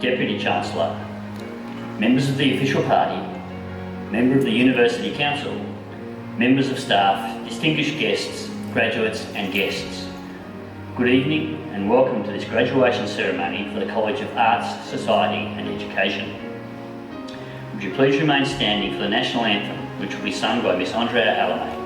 Deputy Chancellor, members of the official party, member of the University Council, members of staff, distinguished guests, graduates and guests. Good evening and welcome to this graduation ceremony for the College of Arts, Society and Education. Would you please remain standing for the national anthem, which will be sung by Miss Andrea Alame.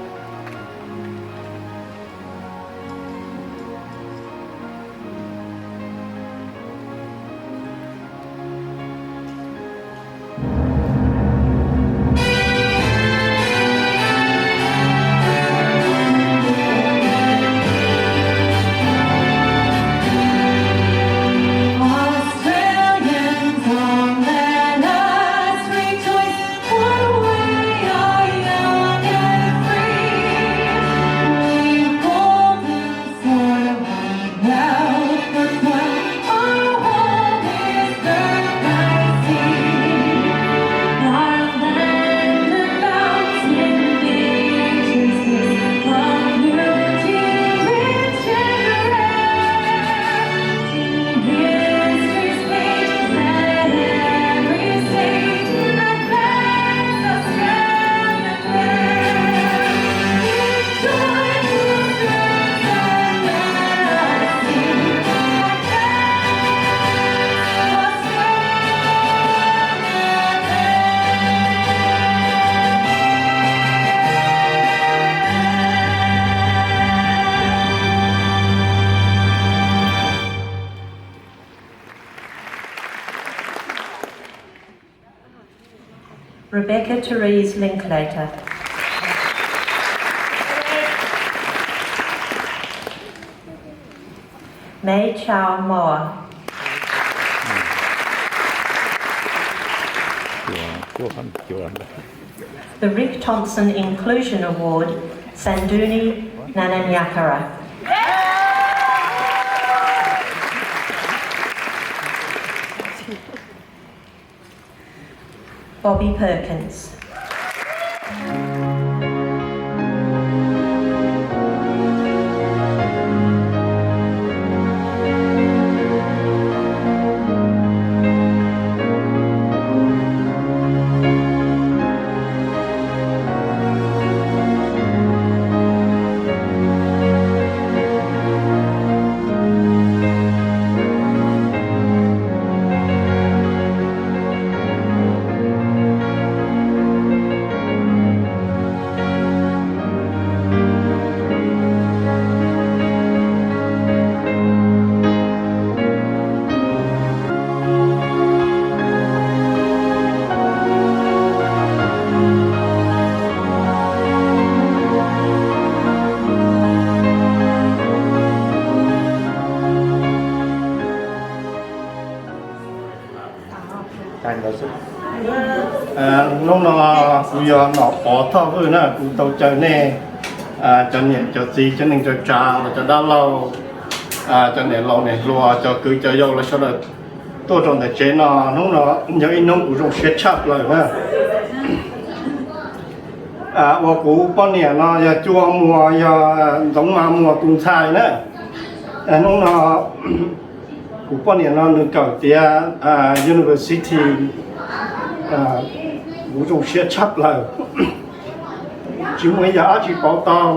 Rebecca Therese Linklater. Mei Chau Moa. The Rick Thompson Inclusion Award, Sanduni Nananyakara. Bobby Perkins. Hnub no kuv yog Nom Pov Thoj Vwj na, kuv tau caw nej cov niam cov txiv, cov neej cov tsav los cov dab laug, cov niam laus niam hluas, cov kwv cov yau los sawv daws tuaj rau ntawm tsev no. Hnub no yog ib hnub kuv zoo siab tshaj plaws na. Uas kuv poj niam no yog Cua Muas, yog Ntxoov Ma Muas tus ntxhais na. Hnub no kuv poj niam no nws kawm tiav university, kuv zoo siab tshaj plaws. Tsis muaj ib yam dab tsi pauv tau,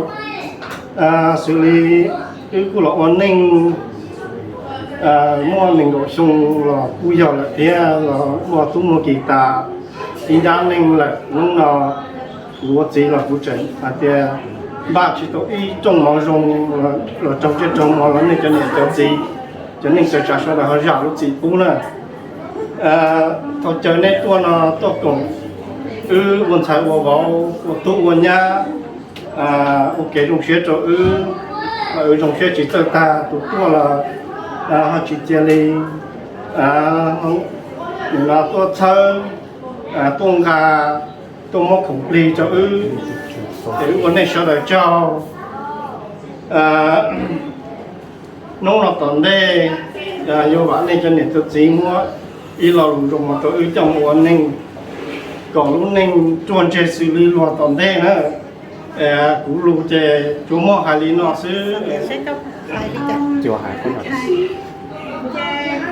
xws li wb kuj los ua neej muaj nees nkaum xyoo los kuj yog lawm thiab, los muaj tub muaj ki tas ib nrab neej lawm. Hnub no kuv ua txiv los kuv tseem hais tias npaj tsis tau ib rooj mov zoo los raug tsiaj raug mov los nej cov niam cov txiv, cov neej cov tsav sawv daws ho zam lub txim pub na. Thaum caw nej tuaj no tuaj koom wb ua ntxhais ua vauv, ua tub ua nyab, ua kev zoo siab rau wb, wb zoo siab tsis txawj tag. Tus tuaj los ho tsis cia li, nim no tuaj txhawb, tuaj nqa, tuaj muab khoom plig rau wb, es wb ua nej sawv daws tsaug. Hnub no tom ntej yuav vam nej cov niam cov txiv muab ib lo lus zoo mov rau wb coj mus ua neej, kom lub neej ruaj ntseg xws li luag tom ntej na. Kuv lus ces tsuas muaj hais li no xwb.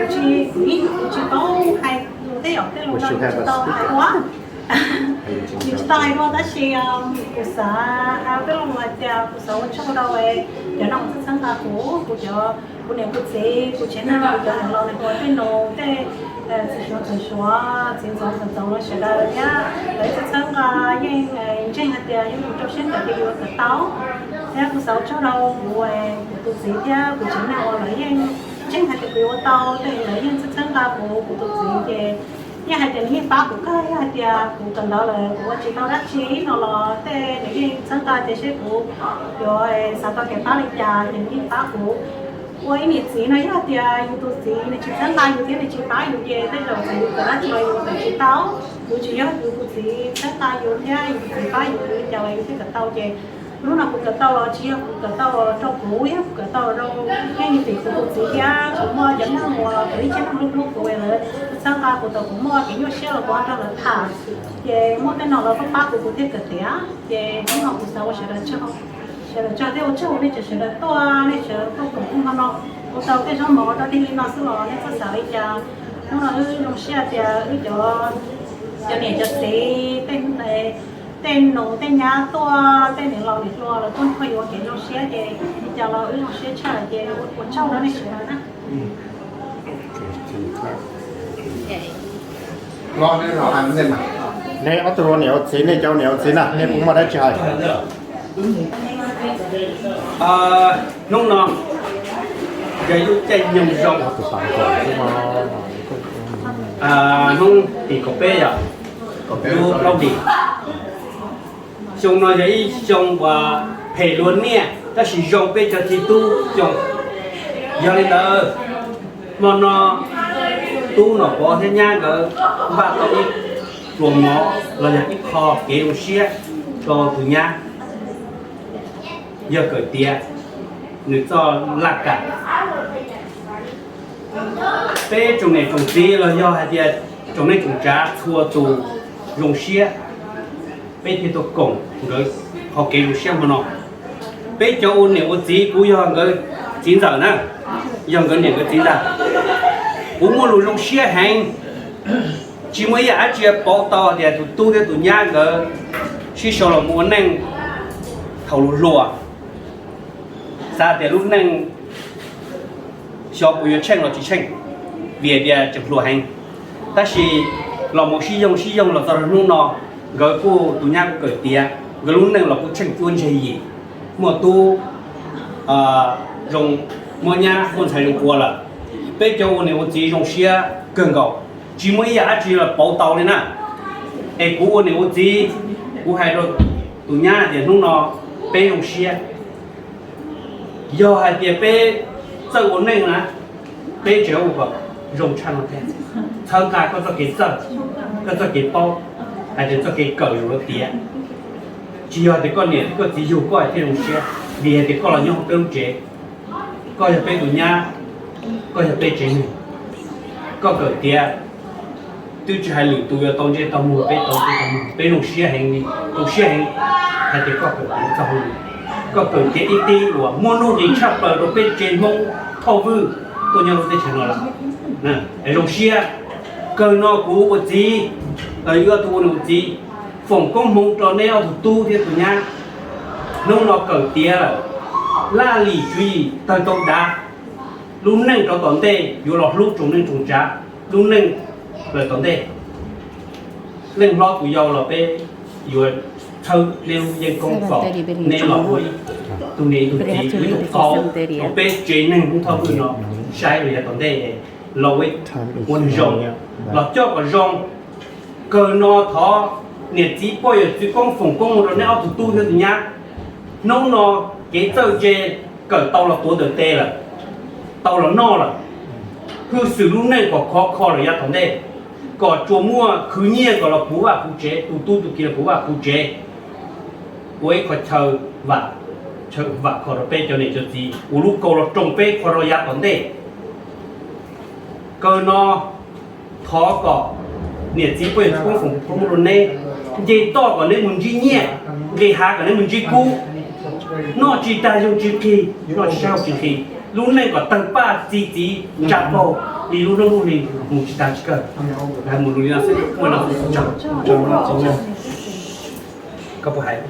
Tsis, kuv tsis paub hais lus tej yom, tej lus no tsis tau hais dua. Tsis tau hais dua tab sis kuv xav hais peb lo lus hais tias kuv xav ua tsaug rau cov neeg txhawb nqa kuv, kuv cov, kuv niam kuv txiv, kuv tsev neeg, kuv cov niam laus niam hluas, tej nus tej, txiv Suav ntxawm Suav, txiv ntxov ntxawm ntxov los sawv daws thiab lawv txhawb nqa yeej ntseeg hais tias yuav mus rau siab ntawm tias yuav kawm tau. Thiab kuv xav ua tsaug rau kuv, kuv tus txiv thiab kuv tsev neeg uas lawv yeej ntseeg hais tias kuv yuav ua tau, tej lawv yeej txhawb nqa kuv, kuv tus txiv ces yeej hais tias nws yeej pab kuv kawg, yog hais tias kuv kawm ntawv lawm kuv ua tsis tau dab tsi no los tej nws yeej txhawb nqa tias seb kuv yuav xav tau kev pab li cas ces nws yeej pab kuv. Ua ib niam txiv no yog hais tias yus tus txiv nws tsis txhawb nqa yus thiab nws tsis pab yus ces tej zaum txawm yus kawm dab tsi los yus kawm tsis tau. Yus tsis yog yus tus txiv txhawb nqa yus thiab yus tus txiv pab yus li cas los yus thiaj kawm tau ces hnub no kuv kawm tau los tsis yog kuv kawm tau los rau kuv, yog kuv kawm tau los rau yeej vim kuv tus txiv thiab tseem muaj cov neeg uas kuv ib tsev neeg hlub hlub kuv lawv txhawb nqa kuv tau kuv muaj kev nyuaj siab los kuv ho nrog lawv tham ces muaj tej no lawv pab pab kuv kuv thiaj kawm tiav ces hnub no kuv xav ua sawv daws tsaug, sawv daws tsaug thiab ua tsaug nej tseem sawv daws tuaj, nej sawv daws tuaj koom hnub no no ua tau tej zaub mov rau dej li no xwb los nej txhob xav li cas. Hnub no wb zoo siab tias wb cov, cov niam cov txiv, tej, tej nus tej nyab tuaj, tej niam laus niam hluas lawv tuaj nrog yus ua kev zoo siab ces li cas los wb zoo siab tshaj ces ua tsaug rau nej sawv daws na. Nej ob tug ua niam ua txiv, nej cov ua niam ua txiv na, nej puas muaj dab tsi hais? Hnub no yog ib lub caij nyoog zoo, hnub tim kaum peb yog lub plaub hlis. Xyoo no yog ib xyoo uas phem luag niaj tab sis zoo peb cov txiv tub xyoo. Yog li ntawd, hmo no tub Nom Pov thiab nyab nkawd npaj tau ib pluas mov los yog ib qho kev zoo siab rau tus nyab. Yog kawm tiav nws txoj laj kam. Peb tsoom niam tsoom txiv los yog hais tias tsoom neej tsoom tsav txhua tus zoo siab, peb thiaj tuaj koom nkawd qhov kev zoo siab hmo no. Peb cov ua niam ua txiv, kuv yog nkawd txiv ntxawm na, yog nkawd niam nkawd txiv ntag. Kuv muaj lus zoo siab heev, tsis muaj ib yam dab tsi pauv tau tias tus tub thiab tus nyab nkawd sib sau los mus ua neej thaum luag hluas, xav tias lub neej xyov puas yuav tsheej los tsis tsheej, vim tias tseem hluas heev. Tab sis los mus sib yoog sib yoog los txog rau hnub no, nkawd kuj tus nyab kuj kawm tiav, nkawd lub neej los kuj tsheej cuab ntseg yim, muaj tub zoo, muaj nyab muaj ntxhais zoo ua lawm. Peb cov ua niam ua txiv zoo siab kawg nkaus, tsis muaj ib yam dab tsi los pauv tau li na. Es kuv ua niam ua txiv, kuv hais rau tus nyab tias hnub no peb zoo siab. Yog hais tias peb txawj ua neej na, peb tseem ua kom zoo tshaj no thiab. Txhawb nqa koj txoj kev txawj, koj txoj kev paub, hais tias txoj kev kawm zoo tiav. Tsis yog tias koj niam koj txiv yug koj thiaj zoo siab, vim hais tias koj los nyob hauv peb lub tsev, koj yog peb tus nyab, koj yog peb tsev neeg, koj kawm tiav, twb tsis hais lwm tus yuav tau ntsej tau muag, peb tau ntsej tau muag, peb zoo siab heev li, zoo siab heev hais tias koj kawm tiav txoj hauj lwm, koj kawm tiav ib tib uas muaj nuj nqis tshaj plaws rau peb tsev Hmoob Thoj Vwj tuaj nyob lub teb chaws no lawm. Zoo siab. Kawg no kuv ua txiv, wb ob tug ua niam ua txiv, foom koob hmoov rau neb ob tug tub thiab tus nyab. Hnub no kawm tiav lawm, laj lim tswv yim tawg tau dav, lub neej rov tom ntej yuav los hlub tsoom neej tsoom tsav, lub neej lawm tom ntej. Leej hlob tus yau los peb yuav txhawb neb lub yeeb koob kom neb los ua tus niam tus txiv ua tus qauv rau peb tsev neeg Hmoob Thoj Vwj no saib rau yav tom ntej los ua ua neeg zoo, los coj kom zoo. Kawg no thov niam txiv poj yawm txwv koob foom koob hmoov rau neb ob tug tub thiab tus nyab. Hnub no kev txawj ntse kawm tau los tuav ntawm tes lawm, tau los noj lawm. Hwj xwm lub neej kom khov kho lawm yav tom ntej, kom tsuas muaj khwv nyiaj kom los puv vaj puv tsev, tus tub tus kiv los puv vaj puv tsev. Ua ib qho chaw vam, chaw vam khom rau peb cov niam cov txiv, ua lub kaus los roos peb qhov rau yav tom ntej. Kawg no thov kom niam txiv poj yawm txwv koob foom koob hmoov rau neb, nce toj kom neb mus ntsib nyiaj, nqis hav kom neb mus ntsib kub, noj tsis tag yoog tsis qhis, noj tsis tag yoog tsis qhis. Lub neej kom tawg paj txi txiv tsa paug li lub hnub lub hli mus tsis tag tsis kawg. Mus li no xwb, muaj no xwb, tsaug. Koj puas hais?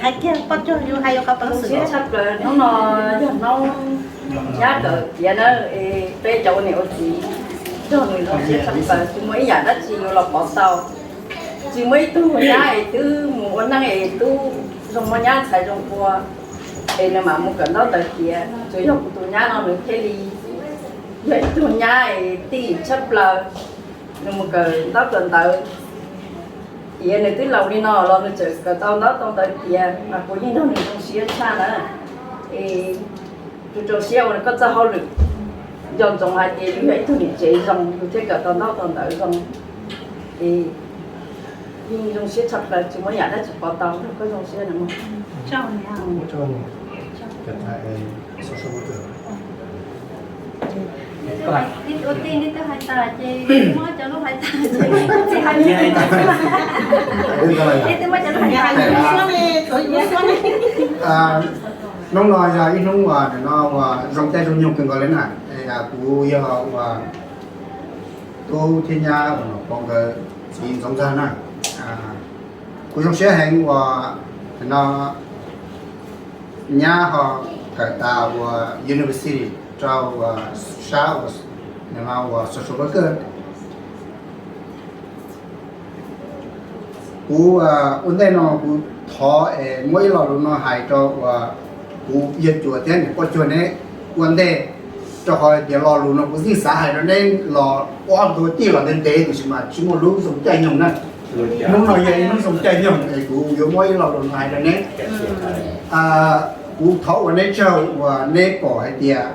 Hais kiag poj cuag yus hais yuav qhov peev xwm. Siab tshaj plaws hnub no yog hnub nyab kawm tiav na, es peb cov ua niam ua txiv nrog nws zoo siab tshaj plaws, tsis muaj ib yam dab tsi yuav los pov tau. Tsis muaj ib tug nyab es twb mus ua neej es twb zoo muaj nyab ntxhais zoo ua, es nws mam mus kawm ntaub ntawv tiav. Tsuas yog kuv tus nyab no nws thiaj li yog ib tug nyab es tij tshaj plaws, nws mus kawm ntaub kawm ntawv tiav, nws twb laus li no los nws tseem kawm tau ntaub tau ntawv tiav, mas kuv yeej nrog nws zoo siab tshaj na. Es tus rau siab ua koj txoj hauj lwm, nco ntsoov hais tias yus yog ib tug niam tsev zoo, yus thiaj kawm tau ntaub tau ntawv zoo. Es yeej zoo siab tshaj plaws, tsis muaj yam dab tsi pov tau, koj zoo siab na mog. Ua tij nej twb hais tas ces muab cov lub hais tas ces tsis hais li. Nej twb muab cov lub hais tas. Hnub no yog ib hnub uas no uas zoo caij zoo nyoog kawg nkaus li na. Kuv yog uas tub thiab nyab uas nom pov nkawd txiv ntxoov ntxag na. Kuv zoo siab heev uas no nyab ho kawm tas uas university rau uas sab uas no uas social worker. Kuv ua ntej no kuv thov es muab ib lo lus no hais rau uas kuv yawg cuas thiab niam poj cuag neb ua ntej, rau qhov tias lo lus no kuv yeej xav hais rau neb los ob tus tij los ntev ntev tiam sis mas tsis muaj lub zoo caij nyoog na. Hnub no yog ib hnub zoo caij nyoog es kuv yuav muab ib lo lus no hais rau neb. Kuv thov ua neb tsaug uas neb pom hais tias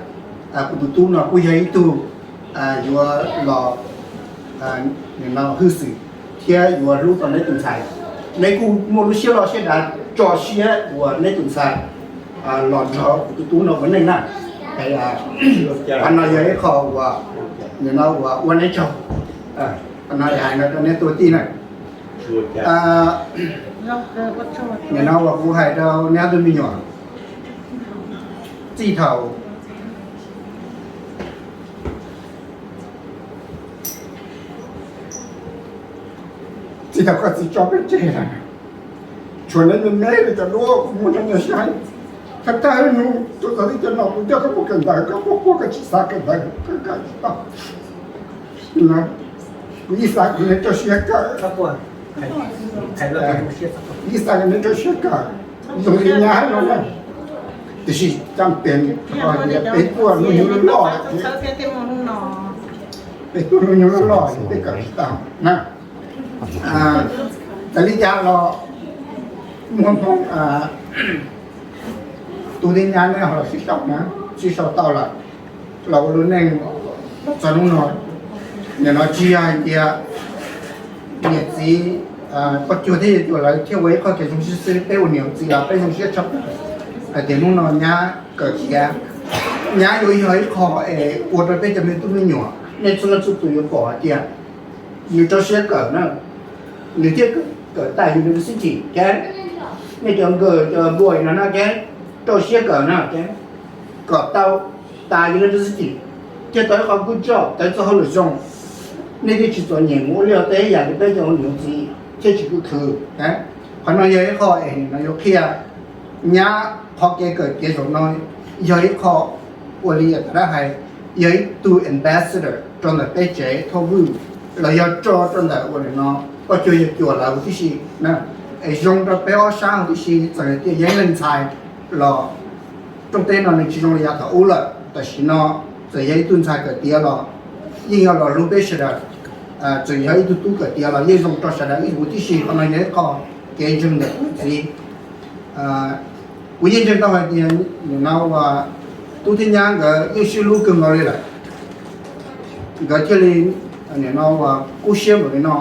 kuv tus tub no kuj yog ib tug yuav los no hwj xwm thiab yuav hlub tau neb tus ntxhais. Neb kuj muaj lub siab loj siab dav tso siab uas neb tus ntxhais los nrog kuv tus tub no ua neej na. Qhov no yog ib qho uas nim no uas ua neb tsaug. Qhov no hais no rau neb tus tij na. Nim no uas kuv hais rau neb ob tug me nyuam, txij thaum txij thaum koj txiv tso peb tseg lawm, tshuav neb me me li cov duab kuv muaj nyob nyob saib. Thawj thawj hnub tuaj txog tib cov no kuv coj koj mus kawm ntawv, koj quaj quaj koj tsis xav kawm ntawv, koj kawm tsis tau. Kuv ib xav kuv neb rau siab kawm, ib xav kuv neb rau siab kawm zoo li nyab no na. Tiam sis caj pem peb tuaj hnub nyoog loj loj, peb tuaj hnub nyoog loj loj peb kawm tsis tau na. Txawm li cas los muaj hmoo tub thiab nyab neb ho los sib sau na, sib sau tau lawm los ua lub neej los txog hnub no. Nim no tsis yog hais tias niam txiv poj cuag thiab yawg cuas lawv thiaj ua ib qho kev zoo siab xwb, peb ua niam ua txiv los peb zoo siab tshaj plaws hais tias hnub no nyab kawm tiav. Nyab yuav yog ib qho es ua rau peb cov me tub me nyuam nej txhua leej txhua tus yuav pom hais tias nws rau siab kawm na, nws thiaj kawm tas university thiab. Nej cov nkawd cov boy no na thiab rau siab kawm na thiab, kom tau tas university thiaj tau ib qho good job, tau txoj hauj lwm zoo. Nej thiaj tsis txom nyem mus ua liaj teb yam li peb cov ua niam ua txiv thiaj tsis khwv khwv. Qhov no yog ib qho es nim no yuav qhia nyab qhov kev kawm tiav zaum no yog ib qho ua li yam tas dab hais, yog ib tug ambassador rau ntawm peb tsev thauj vwj los yog tso rau ntawm ua nim no poj cuag yawg cuas lawv huv tib si na. Es zoo rau peb ob sab huv tib si, txawm tias yog ib leeg ntxhais los rooj teb no nws tsis zoo li yav thaum ub lawm, tam sim no txawm yog ib tug ntxhais kawm tiav los yeej yog los hlub peb sawv daws. Txawm yog ib tug tub kawm tiav los yeej zoo rau sawv daws ib huv tib si. Qhov no yog ib qho kev ntseeg ntawm kuv txiv. Kuv yeej ntseeg tau hais tias nim no uas tub thiab nyab nkawd yeej sib hlub kawg nkaus li lawm, nkawd thiaj li nim no uas kub siab npaum li no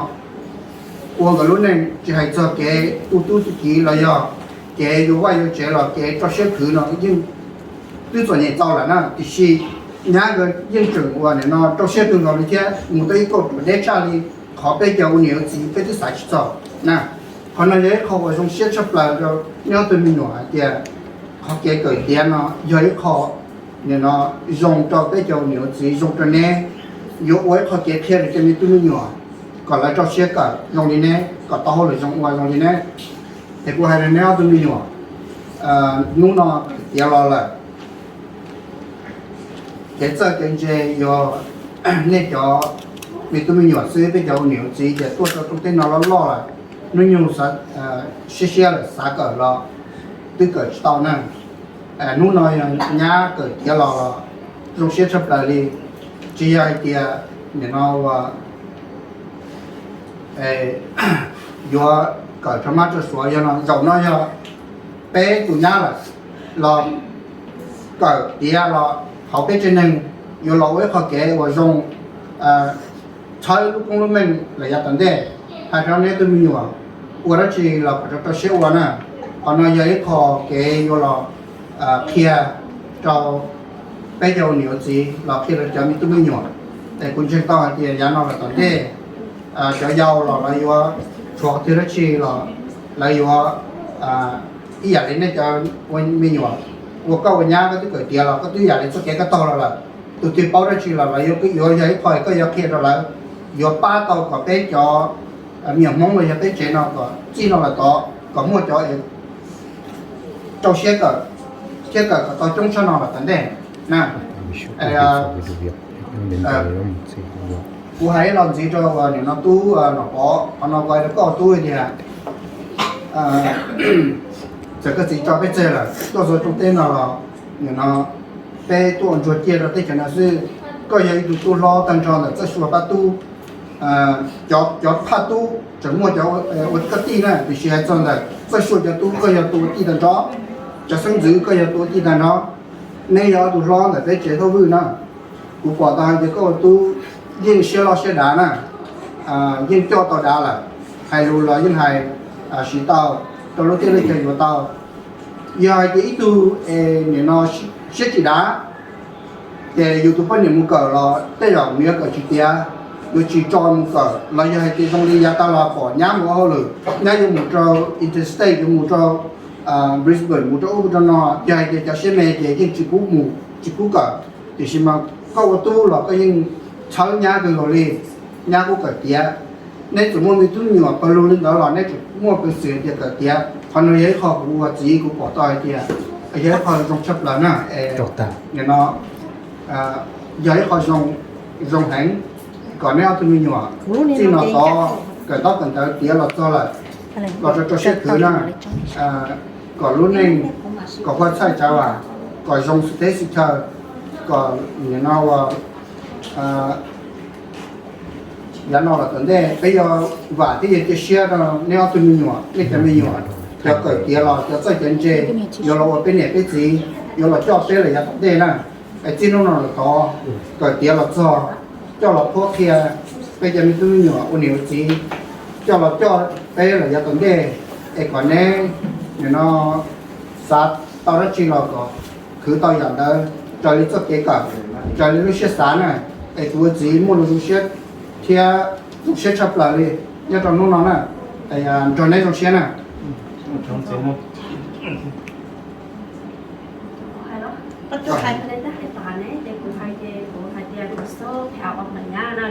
ua nkawd lub neej, tsis hais txog kev tu tub tu kiv los yog kev yuav vaj yuav tsev los kev rau siab khwv no yeej twb txom nyem tau lawm na. Tiam sis nyab nkawd yeej tseem uas nim no rau siab kawg nkaus li thiab mus tau ib kauj ruam deb tshaj li qhov peb cov ua niam ua txiv peb twb xav tsis txog na. Qhov no yog ib qho uas zoo siab tshaj plaws rau neb ob tug me nyuam hais tias Qhov kev kawm tiav no yog ib qho nim no zoo rau peb cov niam ua txiv, zoo rau neb, yuav ua ib qho kev qhia rau cov me tub me nyuam kom lawv rau siab kawm zoo li neb, kom tau hauj lwm zoo ua zoo li neb. Es kuv hais rau neb ob tug me nyuam, hnub no kawm tiav los lawm, kev txawj kev ntse yog nej cov me tub me nyuam xwb, peb cov ua niam ua txiv ces tuaj rau rooj teb no loj loj lawm, hnub nyoog siab siab lawm xav kawm los twb kawm tsis tau na. Hnub no yog nyab kawm tiav los zoo siab tshaj plaws li, tsis yog hais tias nim no ua yuav kawm rau mab rau suav, yog no zaum no yog peb tus nyab lawm los kawm tiav los hauv peb tsev neeg yuav los ua ib qho kev uas zoo txhawb lub koob lub meej lawm yav tom ntej. Hais rau neb tug me nyuam ua dab tsi los kom rau rau siab ua na. Qhov no yog ib qho kev yuav los qhia rau peb cov ua niam ua txiv los qhia rau cov me tub me nyuam. Es kuv ntseeg tau hais tias yav no lawm tom ntej cov yau los lawv yuav, tshuav qhov twg dab tsi los lawv yuav ib yam li nej cov ua me nyuam, ua koj ua nyab koj twb kawm tiav los koj twb ib yam li txoj kev koj taug los lawm. Tus twg paub dab tsi los lawv yuav, yuav yog ib qho koj yuav qhia rau lawv, yuav pab tau kom peb cov me nyuam Hmoob los yog peb tsev no kom txij no lawm tod kom muaj cov rau siab kawm thiab kawm kom tau coob tshaj no lawm tom ntej na. Kuv hais ib lo ntxiv rau nim no tub Nom Pov, qhov no kuv hais rau koj tub tias txawm koj txiv tso peb tseg lawm tuaj txog rooj teb no los nim no peb tuaj ua ntsuag ciaj rau teb chaws no xwb. Koj yog ib tug tub hlob tag nrho ntawm Txawj Xyuas pab tub. Cov phaj tub tseem muaj cov ua koj tij na, tiam sis hais txog ntawm Txawj Xyuas cov tub koj yog tus ua tij tag nrho, cov xeeb ntxwv koj yog tus ua tij tag nrho. Neb yog ob tug hlob ntawm peb tsev Thoj Vwj na. Kuv pom tau hais tias koj ua tub yeej siab loj siab dav na, yeej coj tau dav lawm, hais lus los yeej hais siv tau, rau lub teb lub chaw yuav tau. Yog hais tias ib tug es nim no siab tsis dav, ces yus tus poj niam mus kawm los tej zaum nws yuav kawm tsis tiav, yuav tsis tso mus kawm. Los yog hais tias zoo li yav tas los pom nyab mus ua hauj lwm, nyab yuav mus rau interstate, yuav mus rau Brisbane, mus rau ub rau no, yog hais tias cov siab me ces yeej tsis pub mus tsis pub kawm. Tiam sis mas koj ua tub los koj yeej txhawb nyab kawg nkaus li, nyab kuj kawm tiav. Neb txawm muaj me tub me nyuam pawg lug li ntawd los neb tseem muaj peev xwm tias kawm tiav. Qhov no yog ib qho kuv ua txiv kuv pom tau hais tias yog ib qho zoo tshaj plaws na. Nim no yog ib qho zoo heev kom neb ob tug me nyuam txij no tod kawm ntaub kawm ntawv tiav los txog lawm los rau rau siab khwv na, kom lub neej kom huaj txhawj tsav vam, kom zoo xws teb xws chaw, kom nim no ua yav no los tom ntej peb yuav vam thiab yuav cia siab rau neb ob tug me nyuam, nej cov me nyuam, cov kawm tiav los cov txawj cov ntse yuav los ua peb niam peb txiv, yuav los coj peb lawm yav tom ntej na. Es txij hnub no los tod kawm tiav los txog, coj los qhuab qhia peb cov me tub me nyuam ua niam ua txiv, coj los coj peb lawm yav tom ntej. Es kom neb nim no xav tau dab tsi los kom khwv tau yam ntawd raws li txoj kev kawm, raws li lub siab xav na. Es kuv ua txiv muaj lus zoo siab thiab zoo siab tshaj plaws li nyob rau hnub no na. Nrog neb zoo siab na. Kuv hais ne, ces kuv hais tias kuv xub phav ua ntawm nyab na,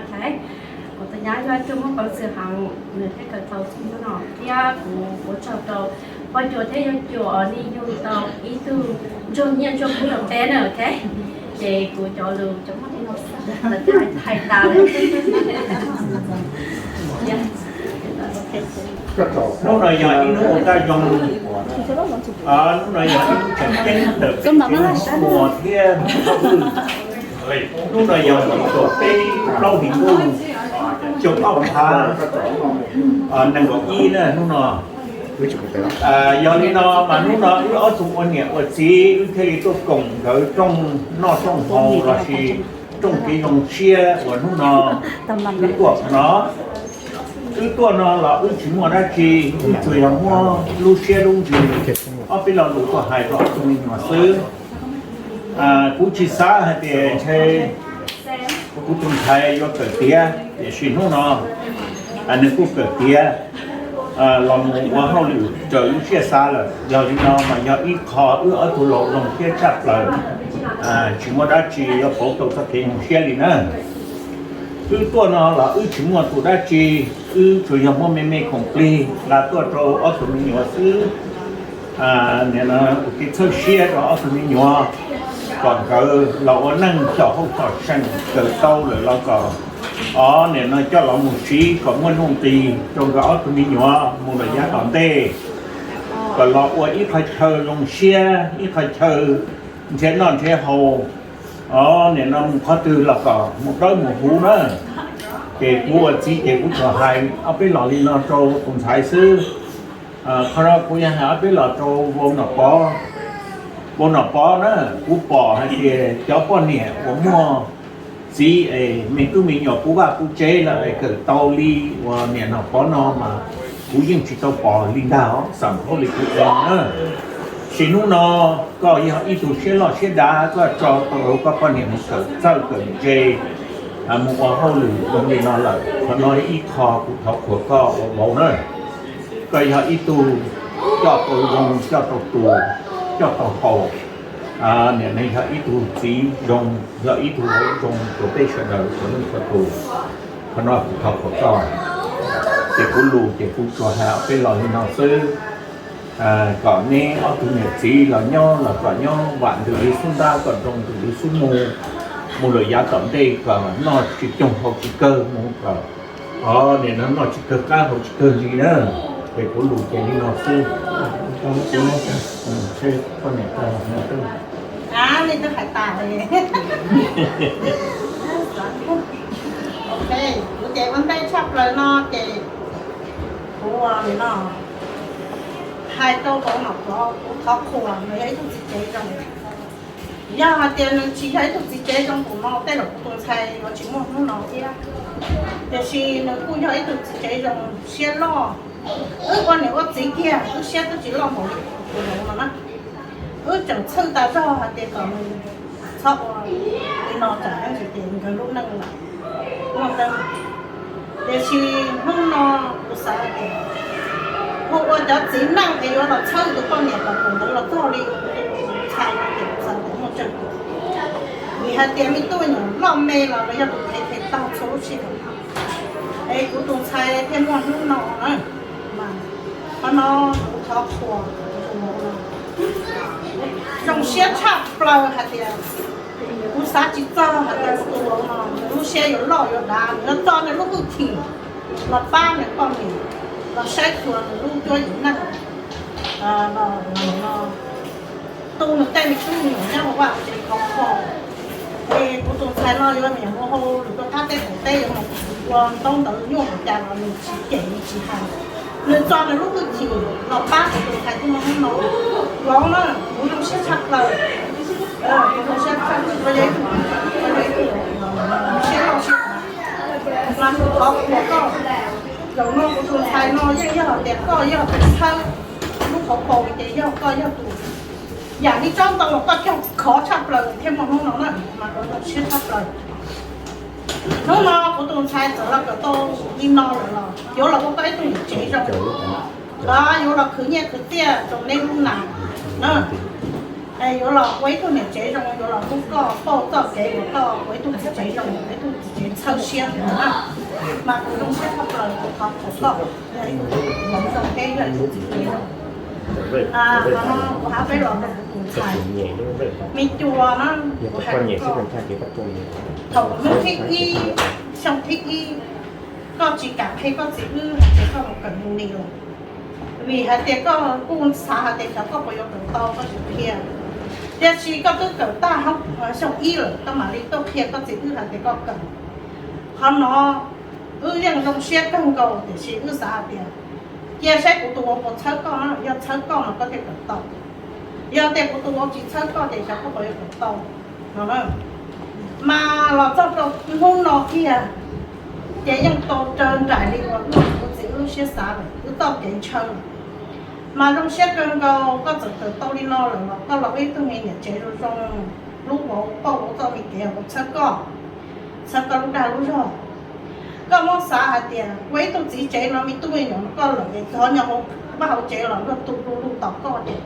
kuv tus nyab yog ib tug muaj peev xwm heev, nws thiaj kawm tau txog hnub no thiab kuv ua tsaug rau poj cuas thiab yawg cuas uas nej yug tau ib tug ntsuag nyiaj ntsuag kub rau peb na, ok. Ces kuv cov lus cov muaj li no xwb, lawv twb hais tas lawm. Hnub no yog ib hnub ua kaj zoo, hnub no yog ib hnub tseem ceeb ntawm peb tsev Muas thiab Thoj Vwj. Hnub no yog hnub tuam peb plaub hlis ntuj xyoo ob phav nees nkaum ib na hnub no. Yog li no mas hnub no wb ob tug ua niam ua txiv wb thiaj li tuaj koom nkawd rooj noj rooj haus lossis rooj kev zoo siab uas hnub no wb tuaj qhov no. Wb tuaj no los wb tsis muaj dab tsi, wb tsuas yog muab lub siab lub ntsws ob peb lo lus tuaj hais rau ob tug me nyuam xwb. Kuv tsis xav hais tias ntshe kuv tus ntxhais yuav kawm tiav, tiam sis hnub no nws kuj kawm tiav. los mus ua hauj lwm raws lub siab xav lawm. Yog li no mas yog ib qho wb ob tug laus zoo siab tshaj plaws, tsis muaj dab tsi yuav pauv tau txoj kev zoo siab li na. Wb tuaj no los wb tsis muaj tus dab tsi, wb tsuas yog muaj me me khoom plig nqa tuaj rau ob tug me nyuam xwb. Nim no kuv tig txhawb siab rau ob tug me nyuam kom nkawd los ua neej xyom hauj xyom seem kawm tau lawm los kom, o, nim no coj los mus siv kom muaj nuj nqis rau nkawd ob tug me nyuam mus lawm yav tom ntej, kom los ua ib qhov chaw zoo siab, ib qhov chaw nrhiav noj nrhiav haus, o, nim no mus qhov twg los kom mus dawb mus huv na. Ces kuv ua txiv ces kuv tsuas hais ob peb los li no rau tus ntxhais xwb. Qhov no kuv yuav hais ob peb los rau vauv Nom Pov. Vauv Nom Pov na, kuv pom hais tias cov poj niam uas muaj txiv es me tub me nyuam puv vaj puv tsev lawm es kawm tau li uas niam Nom Pov no mas kuv yeej tsis tau pom li ntag os, xam hauj li kuv ev na. Sim hnub no koj yog ib tug siab loj siab dav, koj tso tau koj poj niam mus kawm txawj kawm ntse mus ua hauj lwm zoo li no lawm, qhov no ib qho kuv thov qhuas koj ua vauv na. Koj yog ib tug coj tau zoo, coj tau tus, coj tau haus, nim no yog ib tug txiv zoo, yog ib tug vauv zoo rau peb sawv daws txhua leej txhua tus. Qhov no kuv thov qhuas koj. Ces kuv lus ces kuv tsuas hais ob peb los li no xwb, kom neb ob tug niam txiv los nyob los kom nyob vam ntws li xub ntab, kom nroo ntws li xub mu, mus lawm yav tom ntej kom noj tsis coog haus tsis kawg mus kom, o, nim no noj tsis kawg qab haus tsis kawg li na. Ces kuv lus ces li no xwb. Kuv ces ua ntej tshaj plaws no ces kuv nim no hais rau vauv Nom Pov, kuv thov qhuas nws yog ib tug txiv tsev zoo. Yog hais tias nws tsis yog ib tug txiv tsev zoo npaum no tej zaum kuv tus ntxhais yuav tsis muaj hnub no thiab. Tiam sis nws kuj yog ib tug txiv tsev zoo siab loj. Wb ua niam ua txiv kiag wb siab twb tsis loj npaum li tus vauv no na. Wb tseem txhawj tas zog hais tias kom nws txhob ua li no tsam ib ntsis ces nkawd lub neej lawm. Tiam sis hnub no kuv xav hais tias hu ua cov txiv neej es yuav los txhawb tus poj niam kom tus ntawd los txog li tus ntxhais no ces kuv xav tias muaj tsawg tus. Vim hais tias me tub me nyuam loj me los lawv yog tus thev thev tag txhua lub sij hawm. Es kuv tus ntxhais thiaj muaj hnub no na. Mas qhov no kuv thov qhuas tus vauv no. Zoo siab tshaj plaws hais tias kuv xav tsis txog hais tias tus vauv no nws lub siab yuav loj yuav dav, nws yuav tso nws lub hwj chim los pab nws poj niam, los saib xyuas nws lub cuab yim neej, los tu nws tej me tub me nyuam nyob hauv vaj tsev khov kho. Es kuv tus ntxhais no yuav niam mus hauj lwm rau qab teb qaum teb, yuav mus ua ntaub ntawv nyuaj npaum cas los nws tsis cem nws tsis hais. Nws tso nws lub hwj chim los pab kuv tus ntxhais thiaj muaj hnub no. Vauv na, kuv zoo siab tshaj plaws. Kuv zoo siab tshaj plaws, koj yog ib tug, koj yog ib tug siab loj siab dav. Mas kuv thov qhuas koj, zaum no kuv tus ntxhais no yeej yog hais tias koj yog tus txhawb lub hauv paus ces yog koj yog tus yam li tsob ntoo uas koj cog khov tshaj plaws thiaj muaj hnub no na, mas kuv zoo siab tshaj plaws. Hnub no kuv tus ntxhais txawm los kawm tau li no lawm los yuav los ua koj ib tug niam tsev zoo, yuav los khwv nyiaj khwv txiaj rau neb lub neej na. Yuav los ua ib tug niam tsev zoo, yuav los hlub koj, pauj txoj kev uas koj ua ib tug txiv tsev zoo, ua ib tug txiv tsev txhawb siab na. Mas kuv zoo siab tshaj plaws, kuv thov qhuas koj, yog ib tug vauv zoo thiab yog ib tug txiv tsev zoo. Qhov no kuv hais peb los rau kuv tus ntxhais me cua na, kuv hais rau koj, thaum hnub thib ib, xyoo thib ib, koj tsis kam qhia koj txiv wb hais tias koj mus kawm uni los, vim hais tias koj kuj xav hais tias xyov koj puas yuav kawm tau koj tsis qhia. Tiam sis koj twb kawm tag xyoo ib lawm koj mam li tuaj qhia koj txiv wb hais tias koj kawm. Qhov no wb yeej zoo siab kawg nkaus tiam sis wb xav hais tias cia saib kuv tus vauv puas txhawb koj, yog txhawb koj mas koj thiaj kawm tau. Yog tias kuv tus vauv tsis txhawb koj ces xyov koj puas yuav kawm tau no. Mas los txog rau hnub no kiag ces yeej tau raws nraim li uas kuv txiv wb lub siab xav lawm, wb txoj kev ntshaw lawm. Mas zoo siab kawg nkaus koj txawm kawm tau li no lawm los koj los ua ib tug me niam tsev zoo zoo, hlub vauv pauj vauv txoj me kev, vauv txhawb koj, txhawb koj lub dag lub zog. Koj muab xav hais tias ua ib tug txiv tsev no me tub me nyuam no koj lawm es txog nyob hauv vaj hauv tsev los luag tu lu lug tos koj ces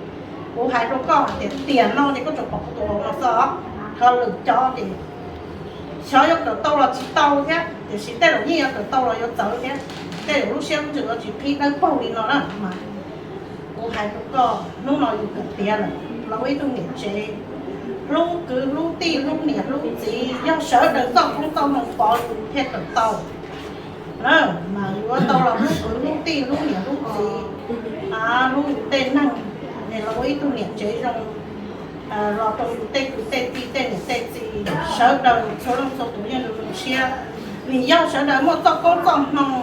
kuv hais rau koj hais tias tiam no ces koj tsuas pom kuv tus hluas no xwb os. Ho lwm cov ces xyov yuav kawm tau los tsis tau thiab, tiam sis tej zaum yeej yuav kawm tau los yuav txawv thiab. Tej zaum lub siab lub ntsws yuav tsis qhib dawb paug li no na mas kuv hais rau koj, hnub no yus kawm tiav lawm los ua ib tug niam tsev, hlub kwv hlub tij hlub niam hlub txiv, yog sawv daws txoj koob txoj hmoo pov yus thiaj kawm tau. Mas yuav tau los hlub kwv hlub tij hlub niam hlub txiv, hlub yus tej neeg, es los ua ib tug niam tsev zoo los rau yus tej kwv tej tij tej niam tej txiv, sawv daws txhua leej txhua tus yeej zoo zoo siab. Vim yog sawv daws muaj txoj koob txoj hmoo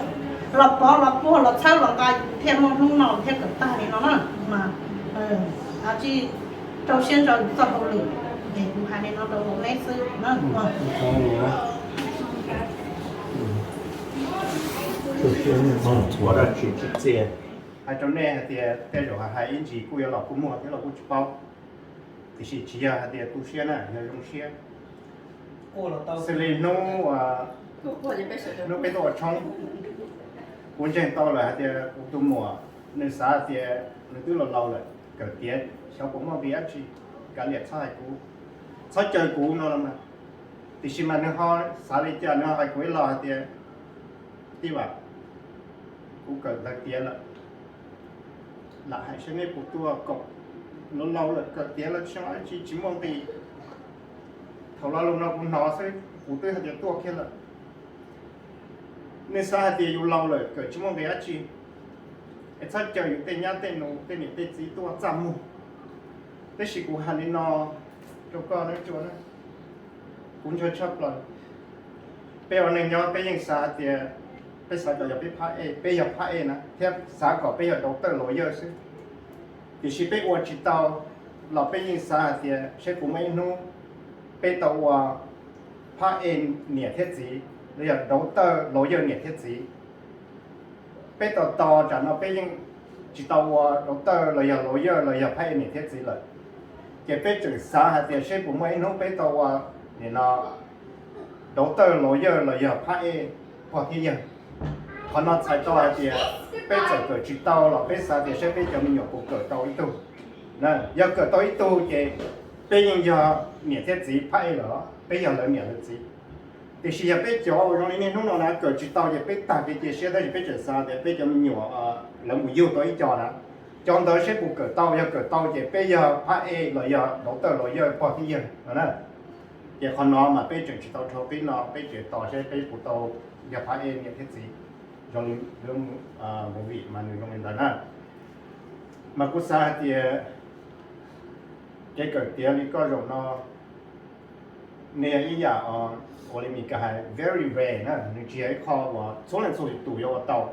los pov los puag los txhawb los nqa yus thiaj muaj hnub no thiab kawm tag li no na. Mas rau siab ntso yus txoj hauj lwm, es kuv hais li no rau neb xwb. Hais rau nej hais tias tej zaum hais ib ntsis kuj yuav los kuj muaj thiab los kuj tsis paub, tiam sis tsis yog hais tias tu siab na, yog zoo siab. Xws li hnub, hnub peb tuaj ua tshoob, kuv ntseeg tau lawm hais tias kuv tus muam nws xav hais tias nws twb laus laus lawm, kawm tiav xyov puas muaj nqi dab tsi, kav liam txhob hais kuv, txhob caw kuv no los mas. Tiam sis mas nws ho xav li cas nws ho hais kuv ib lo hais tias, Tij Vam, kuv kawm ntawv tiav lawm, lam hais saib neb puas tuaj koom, laus laus lawm kawm tiav lawm tsis zoo dab tsi tsis muaj nqi. Thaum lo lus no kuv hnov xwb kuv twb hais tias tuaj kiag lawm. Nej xav hais tias yus laus lawm kawm tsis muaj nqi dab tsi, es txhob caw yus tej nyab tej nus tej niam tej txiv tuaj txaj muag. Tab sis kuv hais li no rau koj na, kuv ntshai tshaj plaws. Peb ua neej nyob peb yeej xav hais tias peb xav kom yog peb phab ej, peb yog phab ej na thiab xav kom peb yog daughter lawyer xwb. Tiam sis peb ua tsis tau los peb yeej xav hais tias saib puas muaj ib hnub peb tau ua phab ej niam thiab txiv, los yog daughter lawyer niam thiab txiv. Peb tau tos tsam no peb yeej tsis tau ua daughter los yog lawyer los yog phab ej niam thiab txiv lawm, ces peb tseem xav hais tias saib puas muaj ib hnub peb tau ua nim no daughter lawyer los yog phab ej pog thiab yawg. Qhov no txhais tau hais tias peb txawm kawm tsis tau los peb xav tias saib peb cov me nyuam puas kawm tau ib tug. Yog kawm tau ib tug ces peb yeej yog niam thiab txiv phab ej lawm, peb yog lawv niam lawv txiv. Tiam sis yog peb cov uas zoo li niaj hnub no na kawm tsis tau ces peb tag kev cia siab, tab sis peb tseem xav tias peb cov me nyuam lawv mus yug tau ib co na, cov ntawd saib puas kawm tau, yog kawm tau ces peb yog phab ej los yog daughter lawyer pog thiab yawg no na. Ces qhov no mas peb tseem tsis tau dhau qib no, peb tseem tos saib peb puas tau yog phab ej niam thiab txiv zoo li lub movie mas nws zoo li ntawd na. Mas kuv xav hais tias kev kawm tiav li koj zaum no nws yog ib yam ua li Mis Kas hais very rare na, nws tsis yog ib qho uas txhua leej txhua tus yuav ua tau.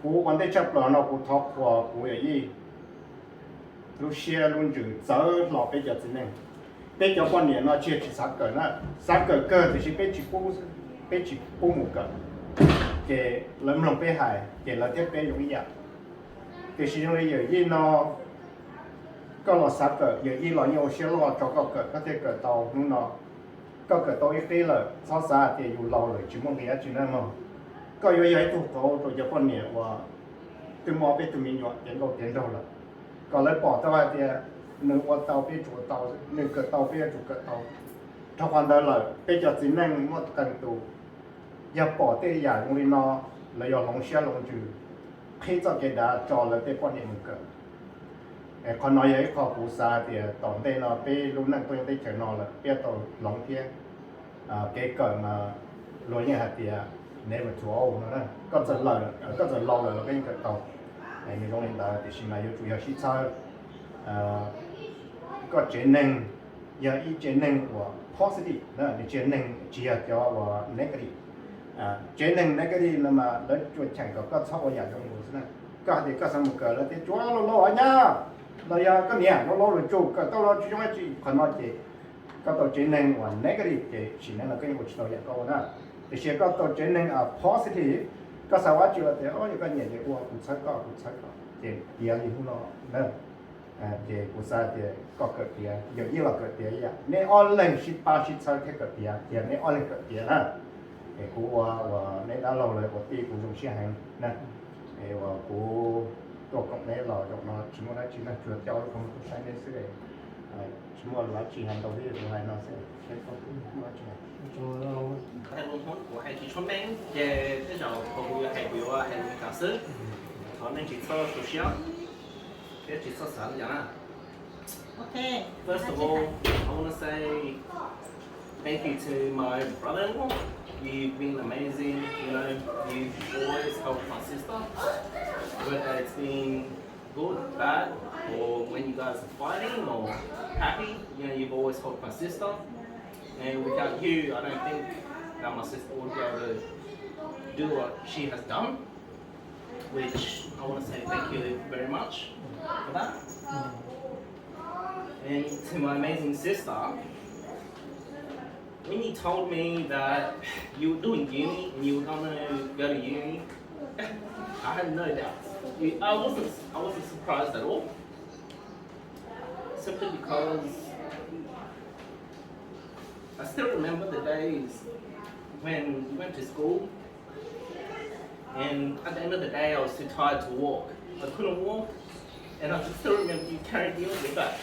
Kuv ua ntej tshaj plaws no kuv thov qhuas kuv yawm yij lub siab lub ntsws txawv hlo peb cov txiv neej. Peb cov poj niam no tsis yog tsis xav kawm na, xav kawm kawg tiam sis peb tsis pub, peb tsis pub mus kawm, ces lawv mloog peb hais ces lawv thiab peb zoo ib yam. Tiam sis zoo li yawm yij no, koj los xav kawm, yawm yij los yeej ua siab loj tso koj kawm, koj thiaj kawm tau hnub no. Koj kawm tau ib qib lawm, txhob xav hais tias yus laus lawm tsis muaj nqis dab tsi na mog. Koj yuav yog ib tug qauv rau cov poj niam uas twb muaj ob peb tug me nyuam tiav nkauj tiav nraug lawm, kom lawv pom tau hais tias nws ua tau peb yuav tsum ua tau, nws kawm tau peb yuav tsum kawm tau. Dhau qhov ntawd lawm peb cov txiv neej muaj qee tus yog pom tej yam zoo li no, lawv yuav hloov siab hloov ntsws, qhib txoj kev dav tso lawv tej poj niam mus kawm. Qhov no yog ib qho kuv xav hais tias tom ntej no peb lub neej tuaj yeej teb chaws no lawm peb yuav tau hloov thiab. Kev kawm mas luag yeej hais tias never too old no, koj txawm laus, koj txawm laus lawm los koj yeej kawm tau. Nws zoo li ntawd tiam sis mas yuav tsum yog sib txhawb. Koj tsev neeg yog ib tsev neeg uas positive, nws tsev neeg tsis yog cov uas negative. Tsev neeg negative no mas lawv tsuas cheem kom koj txhob ua yam zoo xwb na. Koj hais tias koj xav mus kawm lawv tias tsuav laus laus nyab, los yog koj niam laus laus lawm tsum kawm tau los tsis zoo dab tsi. Qhov no ces koj tau tsev neeg uas negative ces sim neej no koj yeej ua tsis tau yam koj ua na. Tiam sis koj tau tsev neeg positive, koj xav ua dab tsi los tias yog koj nyiam ces ua, kuv txhawb koj, kuv txhawb koj ces tiav li hnub no na. Ces kuv xav tias koj kawm tiav, yog ib los kawm tiav ib yam, neb ob leeg sib pab sib txhawb thiab kawm tiav, ces neb ob leeg kawm tiav na. Es kuv ua uas neb dab laug lawv ua tij kuv zoo siab heev na. Es uas kuv tuaj koom neb los zaum no tsis muaj dab tsi na, tsuas coj lub koom kuv saib neb xwb. Tsis muaj dab tsi hais ntau thiab, kuv hais no xwb, seb koj muaj dab tsi hais. Hais lus Hmoob kuv hais tsis tshua meej, ces tej zaum kuv yuav hais, kuv yuav hais lus Meskas xwb. Thov nej tsis txhob tu siab thiab tsis txhob xav li cas na. First of all, I want to say thank you to my brother-in-law. You've been amazing. You know, you've always helped my sister, whether it's been good, bad, or when you guys are fighting or happy. You know, you've always helped my sister. And without you, I don't think that my sister would be able to do what she has done, which I want to say thank you very much for that. And to my amazing sister, when you told me that you were doing uni and you were gonna go to uni, I had no doubts. You- I wasn't, I wasn't surprised at all. Simply because I still remember the days when you went to school, and at the end of the day, I was too tired to walk. I couldn't walk, and I still remember you carried me on your back.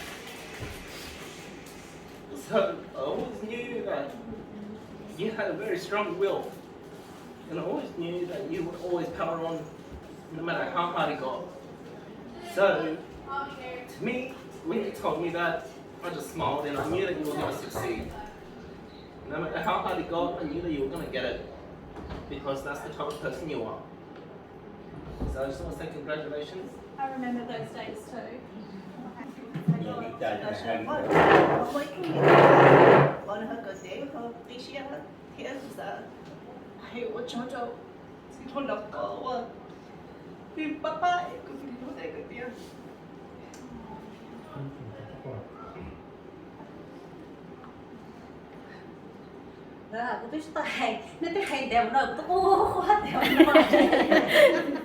So I always knew that you had a very strong will, and I always knew that you would always power on, no matter how hard it got. So, to me, when you told me that, I just smiled and I knew that you were gonna succeed. No matter how hard it got, I knew that you were gonna get it, because that's the type of person you are. So I just want to say congratulations. I remember those days too. Ua li cas los ntawm koj thiab ua tsaug rau txiv hluas los koj ua, pab pab kuv tus hlub ntawm koj tiag. Kuv twb tsis tau hais, nej twb hais ntev no kuv twb quaj quaj ntev no.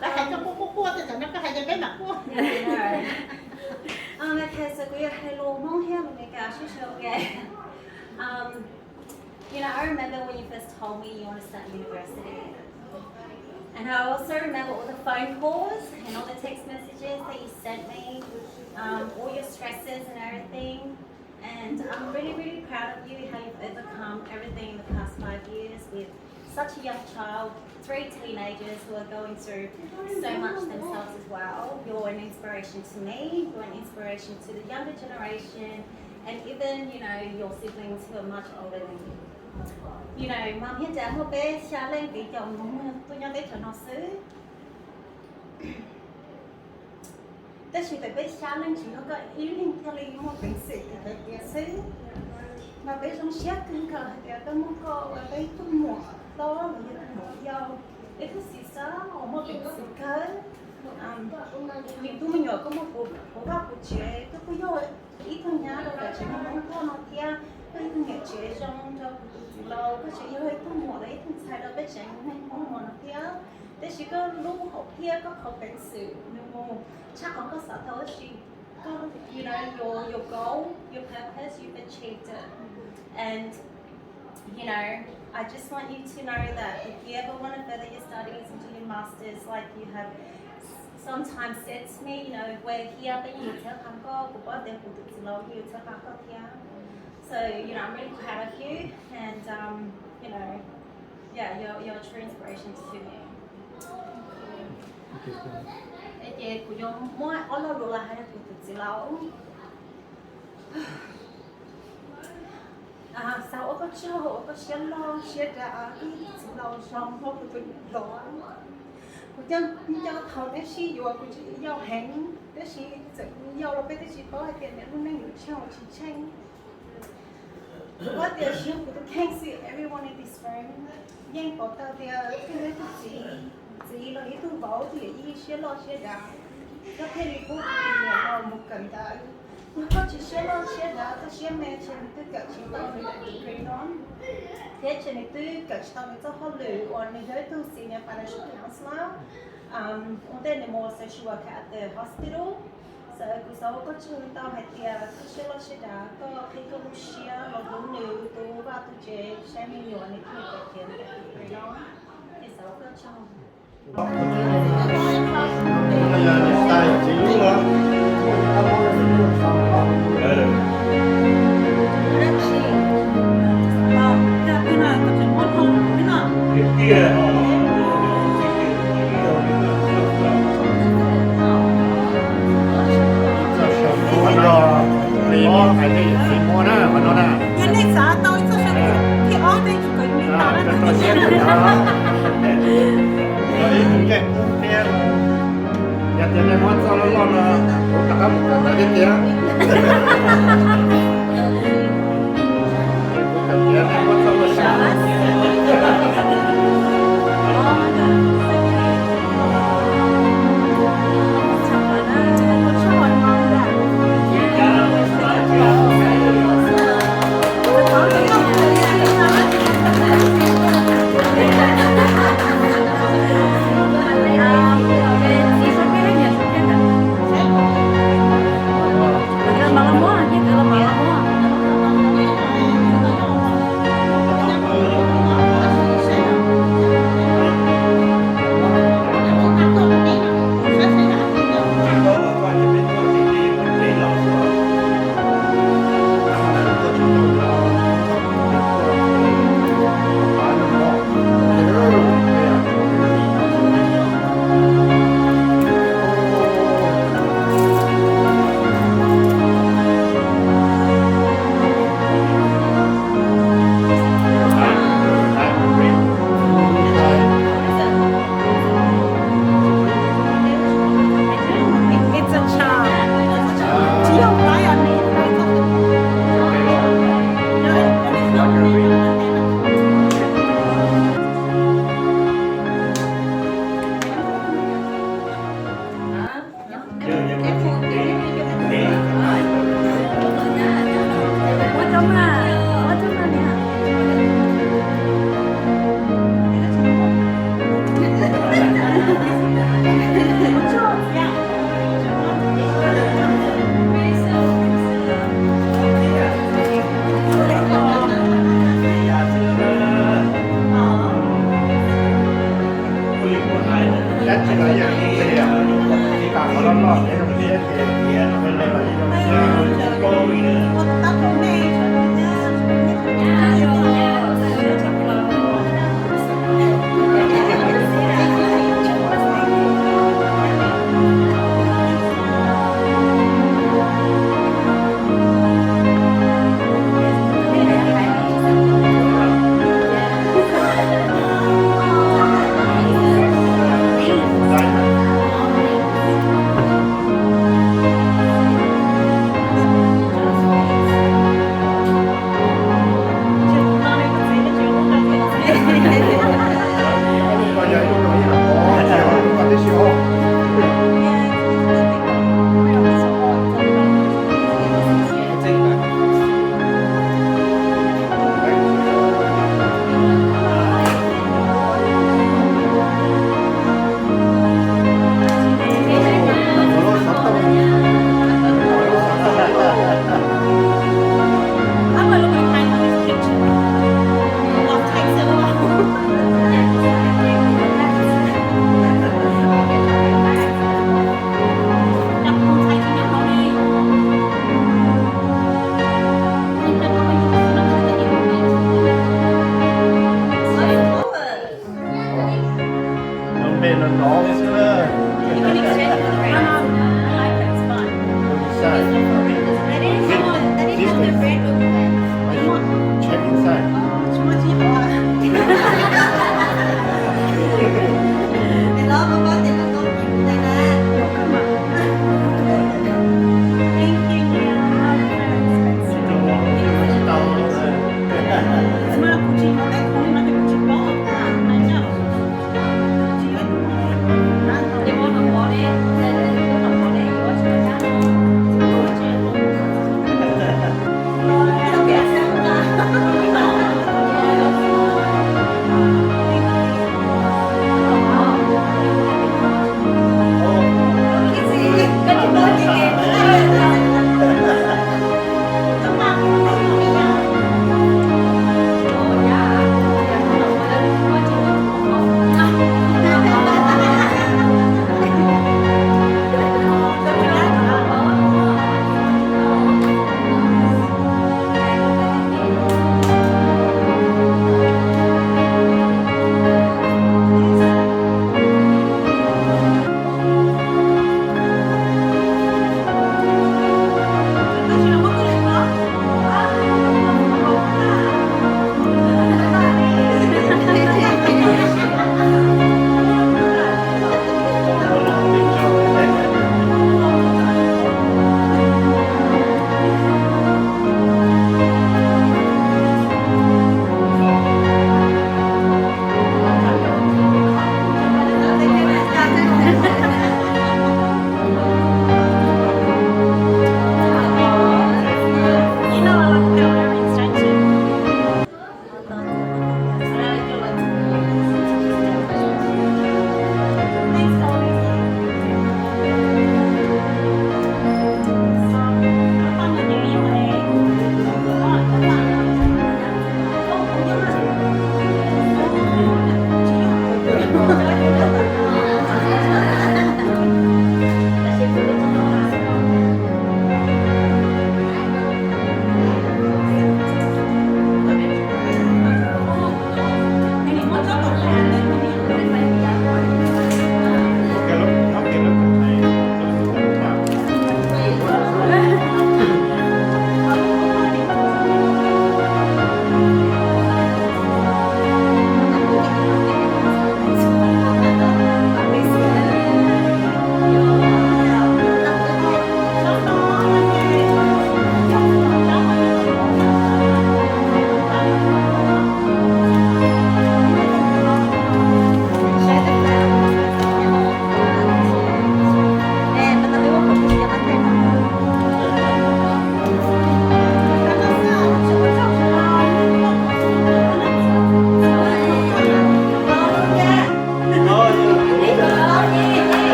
Koj hais koj quaj quaj quaj tej zaum no koj hais ces peb mam quaj. Um, okay, so kuv yuav hais lus Hmoob thiab lus Meskas sib sau, okay. Um, you know, I remember when you first told me you want to start university. And I also remember all the phone calls and all the text messages that you sent me, um, all your stresses and everything. And I'm really, really proud of you, how you've overcome everything in the past five years with such a young child, three teenagers who are going through so much themselves as well. You're an inspiration to me, you're an inspiration to the younger generation, and even, you know, your siblings who are much older than you. You know, mom thiab dad muaj peb xya leej viv ncaus tuaj nyob teb chaws no xwb. Tab sis peb xya leej tsis yog koj ib leeg thiaj li muaj peev xwm tiav xwb. Mas peb zoo siab kawg nkaus hais tias koj muaj koj ua peb ib tug muam hlob los yog tus muam yau, ib tug sister uas muaj peev xwm kawg. Tus me nyuam koj muaj puv vaj puv tsev, koj kuj yog ib tug nyab rau peb tsev neeg Hmoob Thoj no thiab, koj ib tug niam tsev zoo rau kuv tus txiv laus, koj tseem yog ib tug muam los ib tug ntxhais rau peb tsev neeg Hmoob no thiab. Tab sis koj lub hom phiaj, koj qhov peev xwm nws mus tshaj qhov koj xav tau, tab sis koj, you know, your, your goal, your purpose, you've achieved it. And, you know, I just want you to know that if you ever want to further your studies and do your masters, like you have sometimes said to me, you know, we're here, peb yuav txhawb qhov koj, kuv paub tias kuv tus txiv laus yuav txhawb qhov koj thiab. So, you know, I'm really proud of you, and, um, you know, yeah, you're, you're a true inspiration to me. Ces kuv yuav muab ob lo lus los hais rau kuv tus txiv laus. Xav ua koj tsaug, ua koj siab loj siab dav, koj yog tus txiv laus zoo, ua kuv tus niam hlob. Kuv coj, coj thaum neb sib yuav kuv tsis yau heev, tab sis txawm yau los peb twb tsis paub hais tias neb lub neej yuav tsheej los tsis tsheej. Kuv tias tsis yog kuv tus kheej xwb, everyone in this room yeej paub tau tias koj yog ib tug txiv, txiv los yog ib tug vauv twb yog ib siab loj siab dav, koj thiaj li pub kuv tus niam laus mus kawm ntawv. Yog koj tsis siab loj siab dav, koj siab me, ces nws twb kawm tsis tau nws daim degree no, thiab ces nws twb kawm tsis tau nws txoj hauj lwm uas nws yog ib tug senior financial counselor. Ua ntej nws mus social worker at the hospital. Txawm kuv xav ua koj tsaug ntau hais tias koj siab loj siab dav, koj qhib koj lub siab los hlub nws, tu vaj tu tsev saib me nyuam, nws thiaj li tau tiav nws tus pres no. Ces xav ua koj tsaug. Yog nej xav tau ib txoj saw thiab ob tej tsum kom yus li tau na. Yog tias nej muab txoj loj loj no, kuv rov qab mus kawm ntawv thiab tiag. Kuv kawm tias nej muab txoj loj loj. It's a charm. Do you buy a name?